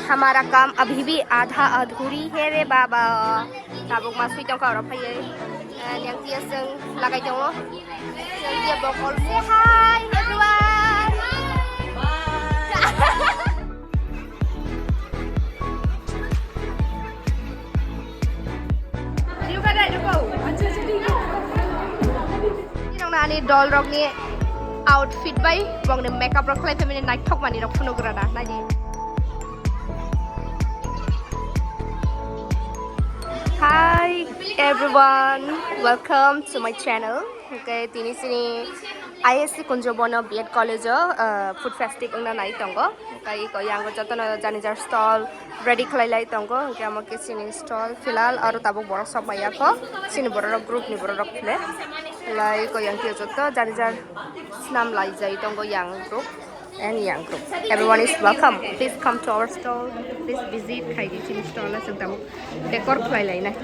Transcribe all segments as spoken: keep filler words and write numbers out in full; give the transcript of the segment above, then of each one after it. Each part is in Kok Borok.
Hamara kam abhi bhi adha adhuri hai re baba. Tabuk ma sui tongkha oro phaiye. Eh, yang tia seng lagai tongo. Yang tia bokol. Say hi, everyone. Ani dol rokni outfit bai bongni makeup rok khlai phaimani naithok manwi rok phunuk rana naidi. Hi everyone, welcome to my channel. Okay, tini sini I S C Kunjo Bono B Ed College o, uh, food festive wngna nai tongo. Hwnkhe iko yango jotono jani jar stall ready khlai lai tongo. Hwnkhe omo khe chini stall filal aro tabuk borok sok maya kho. Chini borok rok group ni borok rok phile. Lai iko yang khe joto jani jar snam lai jai tongo yang group and yang group. Everyone is welcome. Please come to our stall. Please visit khai di chini stall aswk tabuk decor khlai lai nai.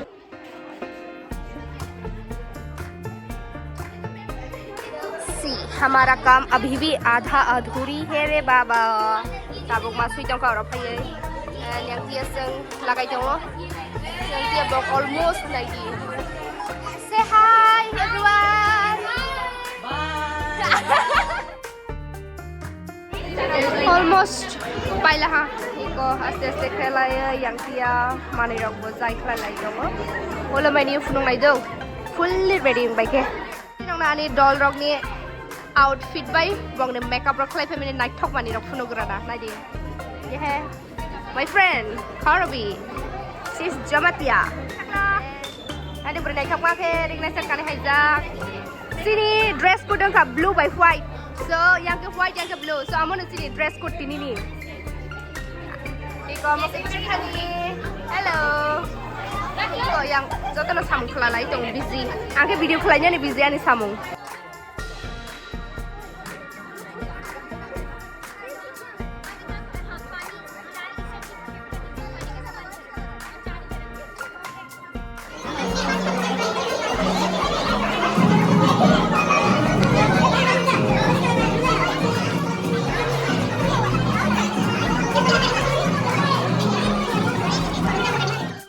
Si, hamara kam abhi bhi adha adhuri hai re baba. Tabuk ma sui tongkha oro phaiye. Eh, yang tia seng lagai tongo. Yang tia bok almost naidi. Say hi everyone. Almost pailaha. Iko aste aste khelai yang tia manwi rok bo jai khlai lai tongo. Olo mani phunuk nai do. Fully ready wng bai khe. Nokna ani dol rokni outfit bai bongni makeup rok khlai phaimani naithok manwi rok phunuk rana naidi. Yehe. My friend, Kharbi. She's Jamatia. Ani bwrwi naithok ma khe ring naisar kanwi haijak. Chini dress code wngkha blue by white. So, yang khe white, yang khe blue. So, amo no chini dress code tini ni. Iko amo khe chini. Hello. Iko yang jotono samung khlai lai tong busy. Ang khe video khlai nani busy ani samung.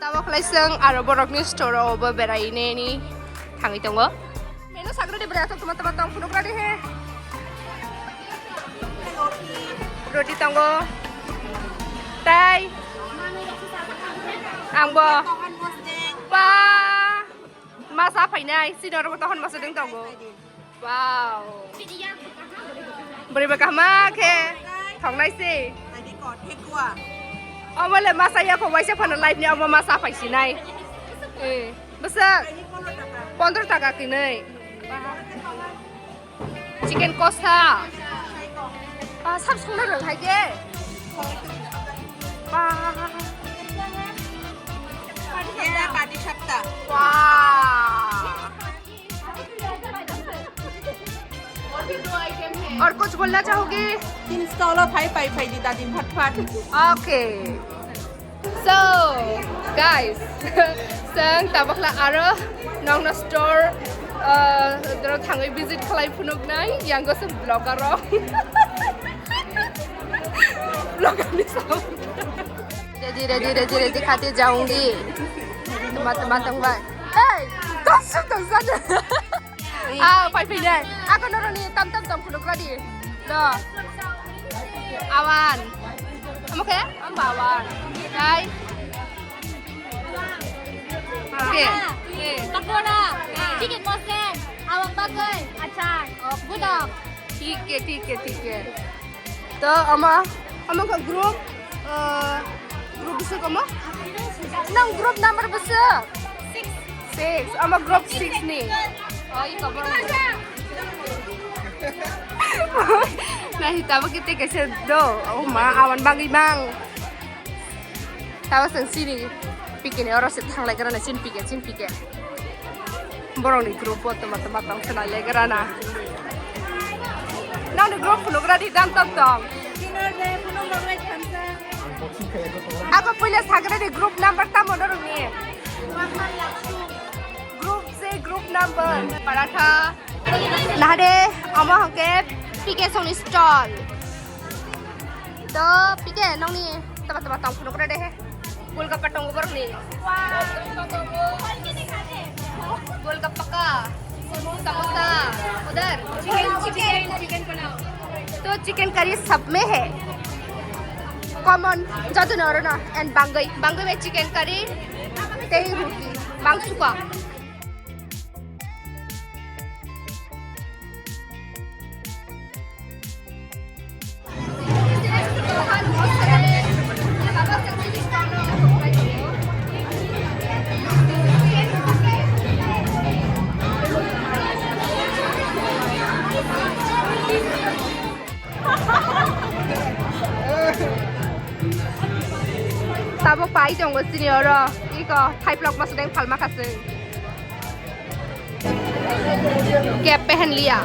Tamo khlai chwng aro borokni store o bo berai neni thangwi tongo. Menu sagradi bwrwi aswk tuma tuma tong phunukra di he. Roti tongo. Tai. Angbo. Pa. Masa phainai. Sini oro tohon masa deng tongo. Wow. Bwrwi ba kahma khe thongnai se. Omo le masa ya kho waisa phano life ni omo masa phaisinai. Eh. Bwswk pondro taka kinwi. Chicken kosa. Ba, sab songna rwng hai khe. Ba. Party sapta. Wow. और कुछ बोलना चाहोगे? Tin stall o phai phai phai di dadi phat phat. Okay. So, guys, chwng tabakla aro nokno store, uh, doro thangwi visit khlai phunuknai, yango chwng vlogger rok. Vlogger ni sound. Ready, ready, ready, ready, khati jaungdi. Tuma, tuma, tungbai. Hey, dos, dos, dos. Ah, phai phai nai. Ako noroni tam tam tam phunuk radi. Do. Awan. Amo khe? Amba awan. Dai. Oke. Pakora. Chicken mosen. Awang bagoi. Achar. Budok. Thik hai, thik hai, thik hai. To ama, ama ka group, eh, group bwswk ama? Nang group number bwswk? Six. Six. Ama group six ni. Oh, iko borok. Nahi tabo kete kaisa do. Oh ma, awan bagwi mang. Tabo chwng chini pike ni oro se thanglai gra na chini pike, chini pike. Borok ni group o toma toma tong khna le gra na. Nang ni group phunuk gra di dam tong tong. Ako puila sagra di group number tamo norok ni. Group se group number. Paratha. Nahade, omo hwnkhe P K songni stall. To, P K, nongni Tama tama tong phunuk re de he. Golgappa tongo borok ni. Golgappa ka. Samosa. Udhar. Chicken, chicken, chicken pulao. To chicken curry sab mein hai. Common. Jadu na oro na. And bangui. Bangui mein chicken curry. Tehi roti. Bangsuka. Tabuk pai tongo chini oro. Iko thaiplok masodeng phalma khasing. Cap pehen liya.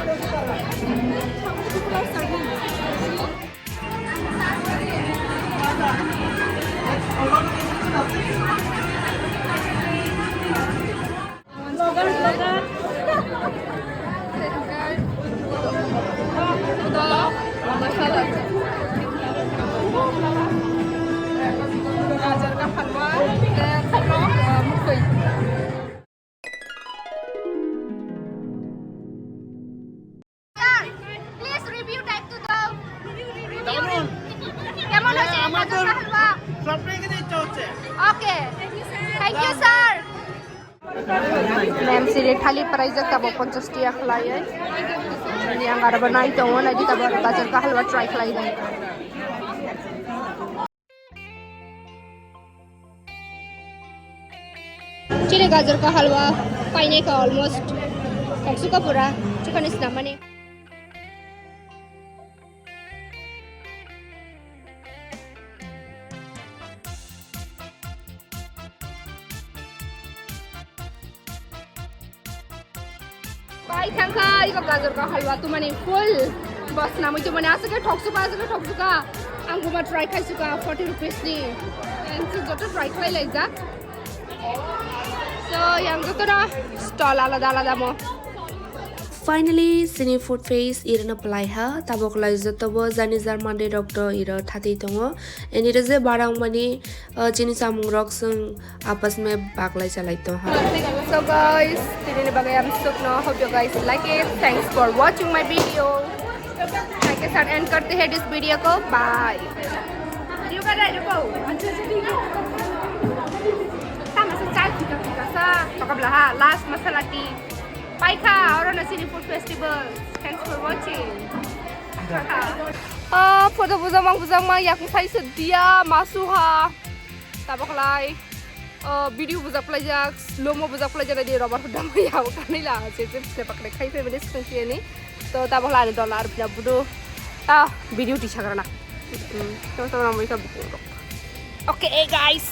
Sir, please review type to the review. দারুণ। কেমন হয়েছে হ্যাঁ, আমাদের গাজর কা হালুয়া? সব পেয়ে গেলে ইচ্ছা হচ্ছে। Okay. Thank you, sir. Ma'am, siri thali praijak tabo ponchash tiya khlaiwi. Ani ang aro bo nai tongo, nai di tabo gajar ka halwa try khlai nai. Chini gajar ka halwa painai ka almost. Thoksuka pura, chikhani snamani. Pai thangkha, iko gajar ka halwa tumani full. Bas namui tumani aswk khe thoksuka, aswk khe thoksuka. Ang buma try khaisuka forty rupees ni. And so joto try khlai laijak. So, yang joto na stall alada alada mo. Finally, chini food fest irano pwlai ha. Tabok lai joto bo jani jar mandirok to iro thatwi tongo. And iro je barang mani, uh, chini chamung rok chwng apas me baglai chalai tong ha. So guys, tini ni bagwi ang sukno. Hope you guys like it. Thanks for watching my video. Like and share and karte hain this video ko. Bye. Video ka dai ko. Tama sa chai phika phika sa. Pakabla ha. Last masala tea. Paikha, oro no chini food festival. Thanks for watching. Ah, photo bujak mang bujak mang yak sai se dia masu ha. Tabok lai. Oh, video bujak lai jak, slow mo bujak lai jak di rubber hudam ya kanila se se se pakre khai family screen ni. To tabok lai dollar bina budu. Ah, video ti sagrana. Hmm, to to namai ka buku. Okay, guys.